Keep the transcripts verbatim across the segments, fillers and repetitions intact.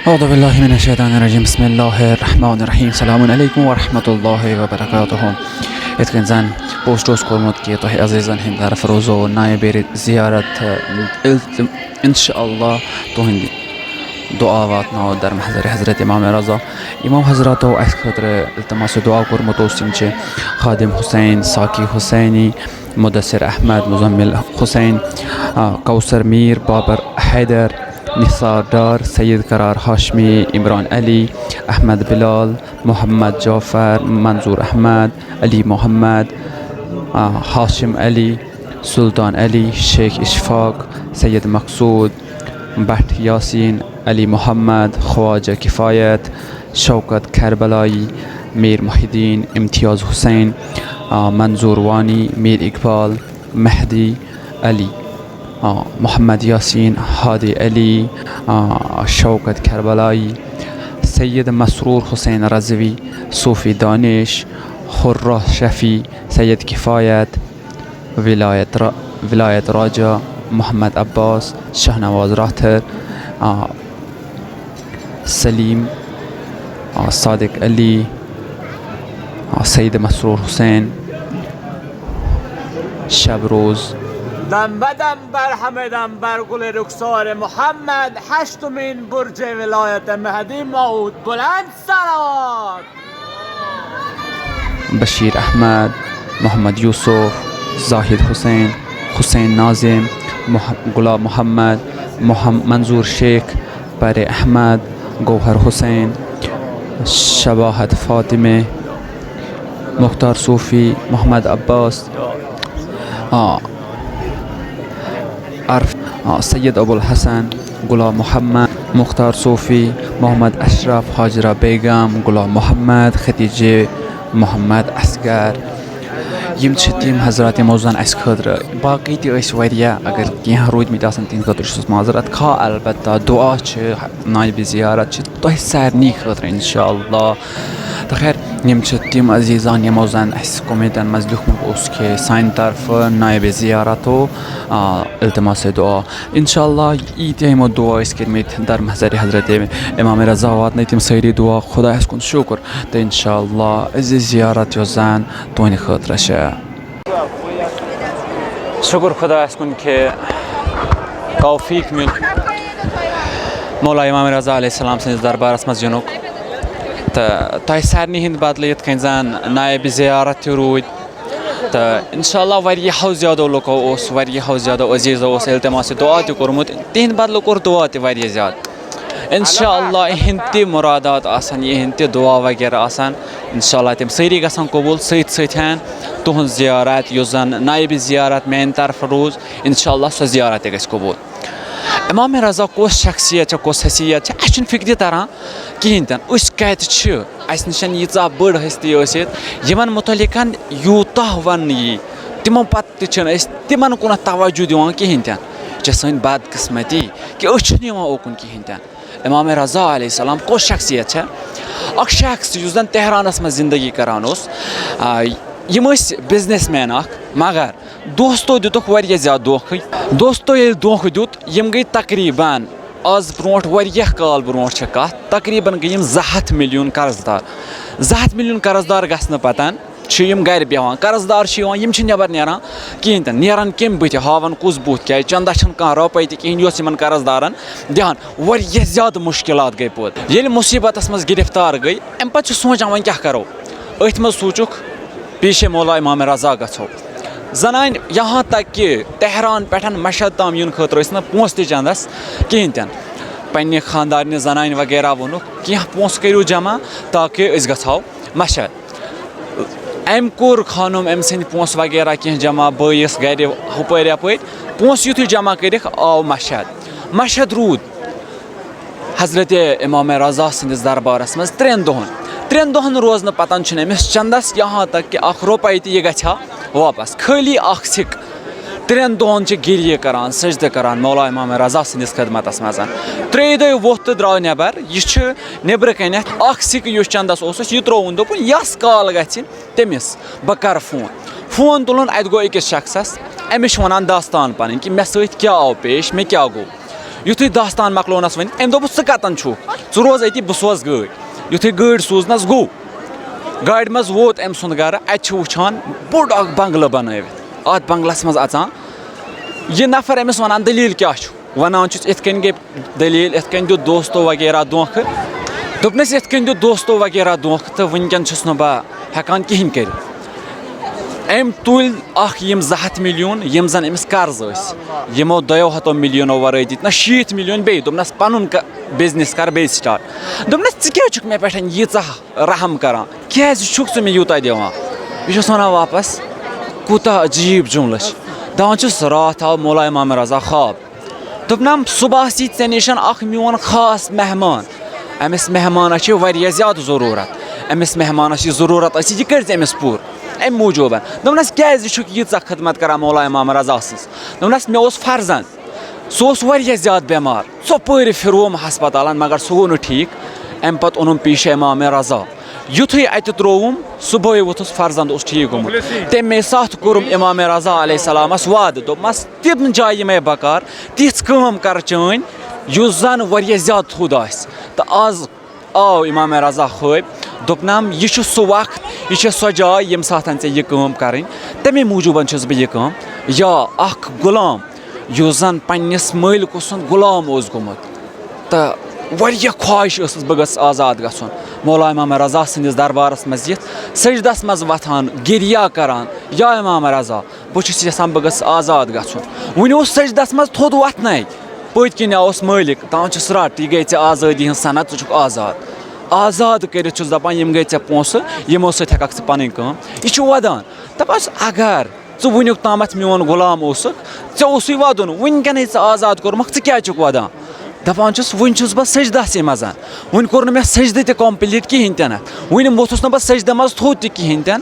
اعوذ باللہ من الشیطان الرجیم، بسم اللہ الرحمن الرحیم، السلام علیکم ورحمۃ اللہ وبرکاتہ۔ یِتھ کٔنۍ زَن پوسٹ اوس کوٚرمُت کہِ تۄہہِ عزیٖزَن ہِنٛدِ طرفہٕ روزو نایبِ زیارت، اِلت-، انشاء اللہ تُہٕنٛدِ دُعا واتناوو در محضر حضرت امام رضا۔ امام حضراتو اَسہِ خٲطرٕ التماس دُعا کوٚرمُت اوس، یِم چھِ خادم حسین، ساقی حسینی، مدثر احمد، مزمل حسین، آ، کوثر میر، بابر حیدر، نثار ڈار، سید قرار ہاشمی، عمران علی، احمد بلال، محمد جعفر، منظور احمد، علی محمد، آ، ہاشم علی، سلطان علی، شیخ اشفاق، سید مقصود، بٹ یاسین، علی محمد، خواجہ کفایت، شوکت کربلائی، میر محی الدین، امتیاز حسین، آ، منظور وانی، میر اقبال، مہدی علی، آ، محمد یاسین، ہادی علی، آ، شوکت کربلائی، سید مسرور حسین رضوی، صوفی دانش، حرہ شفیع، سید کفایت، ولایت را-، ولایت راجہ، محمد عباس، شاہنواز راتھر، آ، سلیم، آ، صادق علی، آ، سید مسرور حسین، شب روز۔ دم به دم بر همه دم بر گل رخسار محمد، هشتمین برج ولایت مهدی موعود، بلند صلوات۔ بشیر احمد، محمد یوسف، زاہد حسین، حسین ناظم، مح-، غلام محمد، محم-، منظور شیخ، پرے احمد، گوہر حسین، شباہت فاطمہ، مختار صوفی، محمد عباس، آ، عرف، آ، سید ابوالحسن، غلام محمد، مختار صوفی، محمد اشرف، ہاجرہ بیگم، غلام محمد، ختیجہ محمد اصغر۔ یِم چھِ تِم حضرات یِمو زَن اَسہِ خٲطرٕ، باقٕے تہِ ٲسۍ واریاہ، اگر کینٛہہ روٗدۍمٕتۍ آسَن تِہِنٛدِ خٲطرٕ چھُس معذرت خواہ، البتہ دُعا چھِ، نایبِ زیارت چھِ تۄہہِ سارنٕے خٲطرٕ انشاءاللہ۔ تہٕ خیر، یِم چھِ تِم عزیٖزان یِمو زَن اَسہِ کومنٹَن منٛز لیوٗکھمُت اوس کہِ سانہِ طرفہٕ نایبِ زیارتو، آ، التماسِ دُعا۔ انشاءاللہ ییٖتیٛاہ یِمو دُعا ٲسۍ کٔرمٕتۍ در محضرِ حضرت امام رضا، واتنٲے تِم سٲری دُعا خۄدایَس کُن شُکُر۔ تہٕ انشاءاللہ عزیٖز زیارت یۄس زَن تُہٕنٛدِ خٲطرٕ چھےٚ۔ شُکُر خۄدایَس کُن کہِ توفیٖق میوٗل مولا امام رضا علیہ السلام سٕنٛدِس دربارَس منٛز یِنُک۔ تہٕ تۄہہِ سارنٕے ہِنٛدِ بدلہٕ یِتھ کٔنۍ زَن نایبِ زیارت تہِ روٗدۍ۔ تہٕ انشاءاللہ واریاہو زیادو لُکو اوس، واریاہو زیادو عزیٖزو اوس التماسِ دُعا تہِ کوٚرمُت، تِہِنٛدِ بدلہٕ کوٚر دُعا تہِ واریاہ زیادٕ۔ انشاءاللہ یِہِنٛدۍ تہِ مُرادات آسَن، یِہِنٛدۍ تہِ دُعا وغیرہ آسَن، انشاءاللہ تِم سٲری گژھن قبوٗل۔ سۭتۍ سۭتۍ ہن تُہٕنٛز زیارت، یُس زَن نایبِ زیارت میٛانہِ طرفہٕ روٗز، انشاءاللہ سۄ زیارت تہِ گژھِ قبوٗل۔ امام رضا کۄس شخصیت چھےٚ، کۄس حیثیت چھےٚ، اَسہِ چھُنہٕ فِکرِ تَران کِہیٖنۍ تہِ نہٕ۔ أسۍ کَتہِ چھِ؟ اَسہِ نِش ییٖژاہ بٔڑ ہستی ٲسِتھ، یِمَن مُتعلِقَن یوٗتاہ وَننہٕ یی، تِمو پَتہٕ تہِ چھِنہٕ أسۍ تِمَن کُنَتھ توجہ دِوان کِہیٖنۍ تہِ نہٕ۔ یہِ چھےٚ سٲنۍ بدقٕسمتی کہِ أسۍ چھِنہٕ یِوان اوکُن کِہیٖنۍ تہِ نہٕ۔ امام رضا علیہ السلام کۄس شخصیت چھےٚ؟ اَکھ شخص یُس زَن تہرانَس منٛز زندگی کران اوس، آ، یِم ٲسۍ بزنس مین اَکھ، مگر دوستو دِتُکھ واریاہ زیادٕ دھوکہٕ۔ دوستو ییٚلہِ دھوکہٕ دیُت، یِم گٔے تقریباً، آز برونٛٹھ واریاہ کال برونٛٹھ چھےٚ کَتھ، تقریباً گٔے یِم زٕ ہَتھ مِلیُن قرض دار۔ زٕ ہَتھ مِلیُن قرض دار گژھنہٕ پَتَن چھِ یِم گَرِ بیٚہوان۔ قرض دار چھِ یِوان، یِم چھِ نٮ۪بَر نیران کِہیٖنۍ تہِ نہٕ۔ نیران کَمہِ بٕتھِ؟ ہاوان کُس بُتھ؟ کیٛازِ چندہ چھِنہٕ کانٛہہ رۄپَے تہِ کِہیٖنۍ، یۄس یِمَن قرض دارَن دِہَن۔ واریاہ زیادٕ مُشکِلات گٔے پٲدٕ۔ ییٚلہِ مُصیٖبتَس منٛز گِرفتار گٔے، اَمہِ پَتہٕ چھِ سونٛچان وۄنۍ کیٛاہ کَرو؟ أتھۍ منٛز سوٗنٛچُکھ پیشے مولا امام رضا گژھو۔ زنانہِ یہاں تک کہ تہران پٮ۪ٹھ مشہد تام یُن خٲطرٕ ٲسۍ نہٕ پونٛسہٕ تہِ چندس کِہیٖنۍ تہِ نہٕ۔ پننہِ خاندارنہِ زنانہِ وغیرہ ووٚنُکھ، کینٛہہ پونٛسہٕ کٔرِو جمع تاکہِ أسۍ گژھو مشہد۔ أمۍ کوٚر خانُم أمۍ سٕنٛدۍ پونٛسہٕ وغیرہ کینٛہہ جمع، بٲیِس گرِ ہُپٲرۍ یپٲرۍ۔ پونٛسہٕ یُتھُے جمع کٔرِکھ، آو مشہد۔ مشہد روٗد حضرت امام رضا سٕنٛدِس دربارس منٛز ترٛٮ۪ن دۄہن۔ ترٛٮ۪ن دۄہن روزنہٕ پتن چھُنہٕ أمِس چندس یہاں تک کہ اکھ رۄپے تہِ یہِ گژھِ ہا واپس، خٲلی اکھ سِکہٕ۔ ترٛٮ۪ن دۄہن چھِ گریہِ کران، سجدٕ کران مولا امام رضا سٕنٛدِس خدمتس منٛز۔ ترٛیٚیہِ دۄہہِ ووٚتھ تہٕ درٛاو نٮ۪بر۔ یہِ چھُ نٮ۪برٕ کنٮ۪تھ اکھ سِکہٕ یُس چندس اوسُس، یہِ ترٛووُن، دوٚپُن، یس کال گژھِ، تٔمِس بہٕ کرٕ فون۔ فون تُلُن، اَتہِ گوٚو أکِس شخصس، أمِس چھِ وَنان داستان پَنٕنۍ کہِ مےٚ سۭتۍ کیٛاہ آو پیش، مےٚ کیٛاہ گوٚو۔ یُتھُے داستان مۄکلونَس ؤنِتھ، أمۍ دوٚپُس، "ژٕ کَتَن چھُکھ؟ ژٕ روز أتی، بہٕ سوزٕ گٲڑۍ۔" یُتھُے گٲڑۍ سوٗزنَس گوٚو، گاڑِ منٛز ووت أمۍ سُنٛد گَرٕ، اَتہِ چھِ وٕچھان بوٚڑ اَکھ بنٛگلہٕ بَنٲوِتھ۔ اَتھ بنٛگلَس منٛز اَژان یہِ نفر أمِس وَنان، "دٔلیٖل کیٛاہ چھُ؟" وَنان چھُس، "یِتھ کٔنۍ گٔے دٔلیٖل، یِتھ کٔنۍ دیُت دوستو وغیرہ دھوکہٕ۔" دوٚپنَس، "یِتھ کٔنۍ دیُت دوستو وغیرہ دھوکہٕ تہٕ وٕنکٮ۪ن چھُس نہٕ بہٕ ہٮ۪کان کِہیٖنۍ کٔرِتھ۔" أمۍ تُلۍ اَکھ یِم زٕ ہَتھ مِلیُن، یِم زَن أمِس قرض ٲسۍ، یِمو دۄیو ہَتو مِلیُنو وَرٲے دِتۍ نہ شیٖتھ مِلیُن بیٚیہِ۔ دوٚپنَس، "پَنُن بِزنِس کَر بیٚیہِ سٹاٹ۔" دوٚپنَس، "ژٕ کیٛازِ چھُکھ مےٚ پٮ۪ٹھ ییٖژاہ رحم کَران؟ کیٛازِ چھُکھ ژٕ مےٚ یوٗتاہ دِوان؟" یہِ چھُس وَنان واپَس، کوٗتاہ عجیٖب جُملہٕ چھِ۔ دَپان چھُس، راتھ آو مولا امام رضا خواب۔ دوٚپنَم، "صُبحَس یی ژےٚ نِش اَکھ میون خاص مہمان۔ أمِس مہمانَس چھِ واریاہ زیادٕ ضروٗرت۔ أمِس مہمانَس یہِ ضروٗرت آسہِ، یہِ کٔرۍ زِ أمِس پوٗرٕ۔" اَمہِ موٗجوٗبَن۔ دوٚپنَس، "کیٛازِ چھُکھ ییٖژاہ خدمت کَران مولا امام رضا سٕنٛز؟" دوٚپنَس، "مےٚ اوس فرزند، سُہ اوس واریاہ زیادٕ بٮ۪مار، ژۄپٲرۍ پھِرووُم ہسپتالَن، مگر سُہ گوٚو نہٕ ٹھیٖک۔ اَمہِ پَتہٕ اوٚنُم پیٖشہ امام رضا۔ یُتھُے اَتہِ ترٛووُم، صُبحٲے ووٚتھُس فرزند اوس ٹھیٖک گوٚمُت۔ تَمے ساتہٕ کوٚرُم امام رضا علیہ السلامَس وعدٕ، دوٚپمَس، تِم جایہِ یِمَے بکار، تِژھ کٲم کَر چٲنۍ، یُس زَن واریاہ زیادٕ تھوٚد آسہِ۔" تہٕ آز آو امام رضا خوٲبۍ، دوٚپنَم، "یہِ چھُ سُہ وقت، یہِ چھےٚ سۄ جاے، ییٚمہِ ساتہٕ ژےٚ یہِ کٲم کَرٕنۍ، تَمے موٗجوٗبَن چھُس بہٕ یہِ کٲم۔" یا اَکھ غلام، یُس زَن پنٛنِس مٲلکہٕ سُنٛد غلام اوس گوٚمُت، تہٕ واریاہ خواہِش ٲسٕس، بہٕ گژھٕ آزاد گژھُن۔ مولا امام رضا سٕنٛدِس دربارَس منٛز یِتھ، سجدَس منٛز وۄتھان، گِریا کَران، "یا امام رضا، بہٕ چھُس یَژھان بہٕ گژھٕ آزاد گژھُن۔" وُنہِ اوس سجدَس منٛز تھوٚد وۄتھنَے، پٔتۍ کِنۍ اوس مٲلِک، دَپان چھُس، "رَٹ، یہِ گٔے ژےٚ آزٲدی ہٕنٛز سند، ژٕ چھُکھ آزاد۔" آزاد کٔرِتھ چھُس دَپان، "یِم گٔے ژےٚ پونٛسہٕ، یِمو سۭتۍ ہٮ۪کَکھ ژٕ پَنٕنۍ کٲم۔" یہِ چھُ وَدان۔ دَپان چھُس، اگر ژٕ وٕنیُک تامَتھ میون غلام اوسُکھ، ژےٚ اوسُے وَدُن، وٕنکٮ۪نٕے ژٕ آزاد کوٚرمَکھ، ژٕ کیٛازِ چھُکھ وَدان؟ دَپان چھُس، وٕنہِ چھُس بہٕ سجدَسٕے منٛز، وٕنہِ کوٚر نہٕ مےٚ سجدٕ تہِ complete کِہیٖنۍ تہِ نہٕ، وٕنہِ ووٚتھُس نہٕ بہٕ سجدٕ منٛز تھوٚد تہِ کِہیٖنۍ تہِ نہٕ۔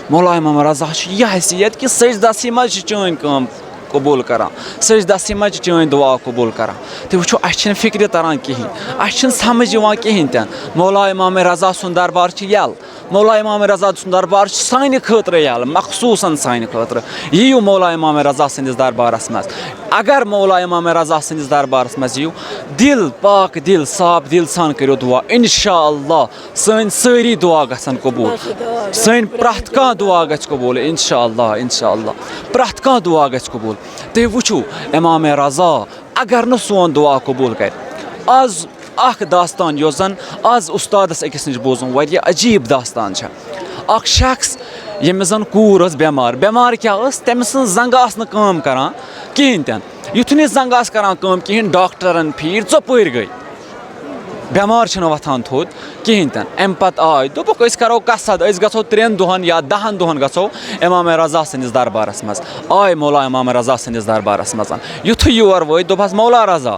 مولا امام رضا چھُ یہِ حیثیت کہِ سجدَسٕے منٛز چھِ چٲنۍ کٲم قبوٗل کران، سجدَسٕے منٛز چھِ چٲنۍ دُعا قبوٗل کران۔ تُہۍ وٕچھِو، اَسہِ چھِنہٕ فِکرِ تران کِہیٖنۍ، اَسہِ چھِنہٕ سمجھ یِوان کِہیٖنۍ تہِ نہٕ۔ مولا امام رضا سُنٛد دربار چھُ یَلہٕ، مولا امام رضا سُنٛد دربار چھُ سانہِ خٲطرٕ یَلہٕ، مخصوٗصاً سانہِ خٲطرٕ۔ یِیِو مولا امام رضا سٕنٛدِس دربارَس منٛز۔ اگر مولا امام رضا سٕنٛدِس دربارَس منٛز یِیِو، دِل پاک، دِل صاف، دِل سان کٔرِو دُعا، اِنشاء اللہ سٲنۍ سٲری دُعا گژھن قبوٗل، سٲنۍ پرٛٮ۪تھ کانٛہہ دُعا گژھِ قبوٗل، اِنشاء اللہ، اِنشاء اللہ، پرٛٮ۪تھ کانٛہہ دُعا گژھِ قبوٗل۔ تُہۍ وٕچھِو، امام رضا اگر نہٕ سون دُعا قبوٗل کرِ۔ آز اکھ داستان یۄس زن آز اُستادس أکِس نِش بوٗزُم، واریاہ عجیٖب داستان چھےٚ۔ اکھ شخص، ییٚمِس زن کوٗر ٲس بٮ۪مار، بٮ۪مار کیٛاہ ٲس؟ تٔمۍ سٕنٛز زنٛگہٕ آسہٕ نہٕ کٲم کران کِہیٖنۍ تہِ نہٕ۔ یُتھُے نہٕ یہِ زنٛگہٕ آسہٕ کران کٲم کِہیٖنۍ، ڈاکٹرن پھیٖرۍ، ژۄپٲرۍ گٔے۔ بٮ۪مار چھِنہٕ وۄتھان تھوٚد کِہیٖنۍ تہِ نہٕ۔ اَمہِ پتہٕ آے، دوٚپُکھ، "أسۍ کَرو قصد، أسۍ گژھو ترٛٮ۪ن دۄہَن یا دَہَن دۄہَن گژھو اِمام رضا سٕنٛدِس دربارَس منٛز۔" آے مولا اِمام رضا سٕنٛدِس دربارَس منٛز۔ یُتھُے یور وٲتۍ، دوٚپہَس، "مولا رضا،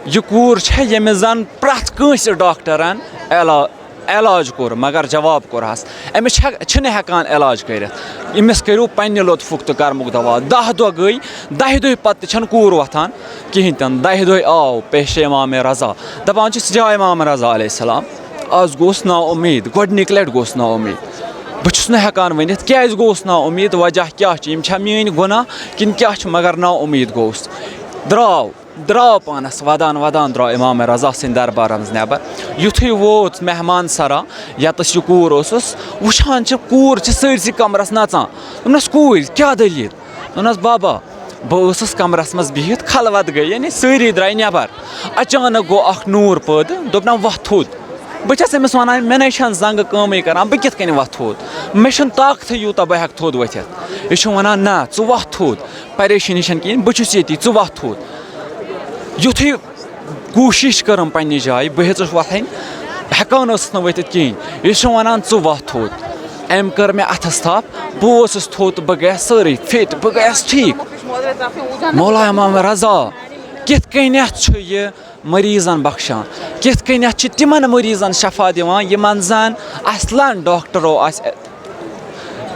یہِ کوٗر چھےٚ، ییٚمِس زَن پرٛٮ۪تھ کٲنٛسہِ ڈاکٹرَن علا-، علاج کوٚر، مگر جواب کوٚرہَس، أمِس چھےٚ، چھِنہٕ ہٮ۪کان علاج کٔرِتھ۔ أمِس کٔرِو پنٛنہِ لطفُک تہٕ کرمُک دوا۔" دَہ دۄہ گٔے، دَہہِ دۄہہِ پتہٕ تہِ چھَنہٕ کوٗر وۄتھان کِہیٖنۍ تہِ نہٕ۔ دَہہِ دۄہہِ آو پیش امام رضا، دَپان چھُس، "یا امام رضا علیہ السلام، آز گوس نا اُمید، گۄڈٕنِکۍ لَٹہِ گوس نا اُمید۔ بہٕ چھُس نہٕ ہٮ۪کان ؤنِتھ کیٛازِ گوس نا اُمید، وجہ کیٛاہ چھُ، یِم چھا میٛٲنۍ گۄناہ کِنہٕ کیٛاہ چھُ، مگر نا اُمید گوس۔" درٛاو، درٛاو پانَس وَدان وَدان درٛاو امام رضا سٕنٛدِ دربارٕ منٛز نٮ۪بر۔ یُتھُے ووت مہمان سرا، یَتَس یہِ کوٗر اوسُس، وٕچھان چھِ کوٗر چھِ سٲرسٕے کَمرَس نَژان۔ دوٚپنَس، "کوٗرۍ، کیٛاہ دٔلیٖل؟" دوٚپنَس، "بابا، بہٕ ٲسٕس کَمرَس منٛز بِہِتھ، خلوت گٔے، یعنی سٲری درٛاے نٮ۪بر۔ اچانک گوٚو اکھ نوٗر پٲدٕ، دوٚپنَم، 'وۄتھ تھوٚد۔' بہٕ چھَس أمِس وَنان، 'مےٚ نَے چھَنہٕ زنٛگہٕ کٲمٕے کران، بہٕ کِتھ کٔنۍ وۄتھٕ تھوٚد؟ مےٚ چھُنہٕ طاقتھٕے یوٗتاہ بہٕ ہٮ۪کہٕ تھوٚد ؤتھِتھ۔' یہِ چھُ وَنان، 'نہ، ژٕ وۄتھ تھوٚد، پریشٲنی چھَنہٕ کِہیٖنۍ، بہٕ چھُس ییٚتی، ژٕ وۄتھ تھوٚد۔' یُتھُے کوٗشِش کٔرٕم پنٛنہِ جایہِ، بہٕ ہیٚژٕس وۄتھٕنۍ، ہٮ۪کان ٲسٕس نہٕ ؤتھِتھ کِہیٖنۍ۔ یہِ چھُ وَنان، 'ژٕ وۄتھ تھوٚد۔' أمۍ کٔر مےٚ اَتھَس تھَپھ، بہٕ اوسُس تھوٚد، بہٕ گٔیَس سٲرٕے فِٹ، بہٕ گٔیَس ٹھیٖک۔ مولا امام رضا کِتھ کٔنٮ۪تھ چھُ یہِ مٔریٖضَن بخشان؟ کِتھ کٔنٮ۪تھ چھِ تِمَن مٔریٖضَن شفا دِوان، یِمَن زَن اَصلًا ڈاکٹرو آسہِ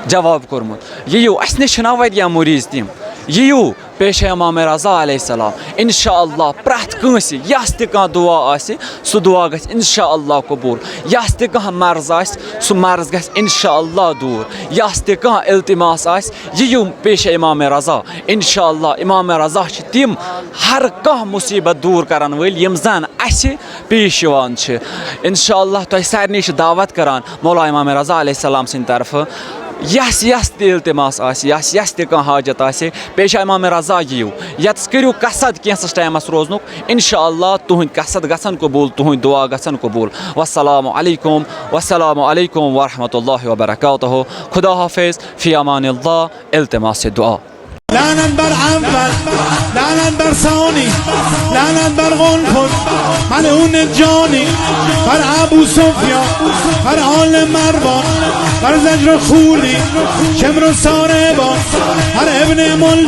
جواب کوٚرمُت؟ یِیِو، اَسہِ نِش چھِنہ واریاہ مٔریٖض تِم، یِیِو، پیش امام رضا علیہ السلام۔ انشاءاللہ پرٛٮ۪تھ کٲنٛسہِ یَس تہِ کانٛہہ دُعا آسہِ، سُہ دُعا گژھِ انشاءاللہ قبوٗل۔ یَس تہِ کانٛہہ مرض آسہِ، سُہ مرض گژھِ انشاءاللہ دوٗر۔ یَس تہِ کانٛہہ التماس آسہِ، یہِ یِیِو پیش امام رضا۔ انشاءاللہ امام رضا چھِ تِم ہر کانٛہہ مُصیٖبت دوٗر کرن وٲلۍ، یِم زن اَسہِ پیش یِوان چھِ۔ انشاءاللہ تۄہہِ سارنٕے چھِ دعوت کران مولا امام رضا علیہ السلام سٕنٛدِ طرفہٕ۔ یَس یَس تہِ التماس آسہِ، یَس یَس تہِ کانٛہہ حاجت آسہِ، پیش امام رضا یِیِو۔ یَتَس کٔرِو قصد کینٛژَس ٹایمَس روزنُک، انشاءاللہ تُہٕنٛدۍ قصد گژھن قبوٗل، تُہٕنٛدۍ دُعا گژھن قبوٗل۔ والسلام علیکم، والسلام علیکم ورحمۃ اللہ وبرکاتہ۔ خدا حافظ، فی امان اللہ، التماس دعا۔ لعنت بر اول، لعنت بر ثانی، لعنت بر قنفذ، ملعون جانی، بر ابو سفیان، بر آل مروان، بر زجر و خولی، شمر و ساربان، بر ابن ملجم،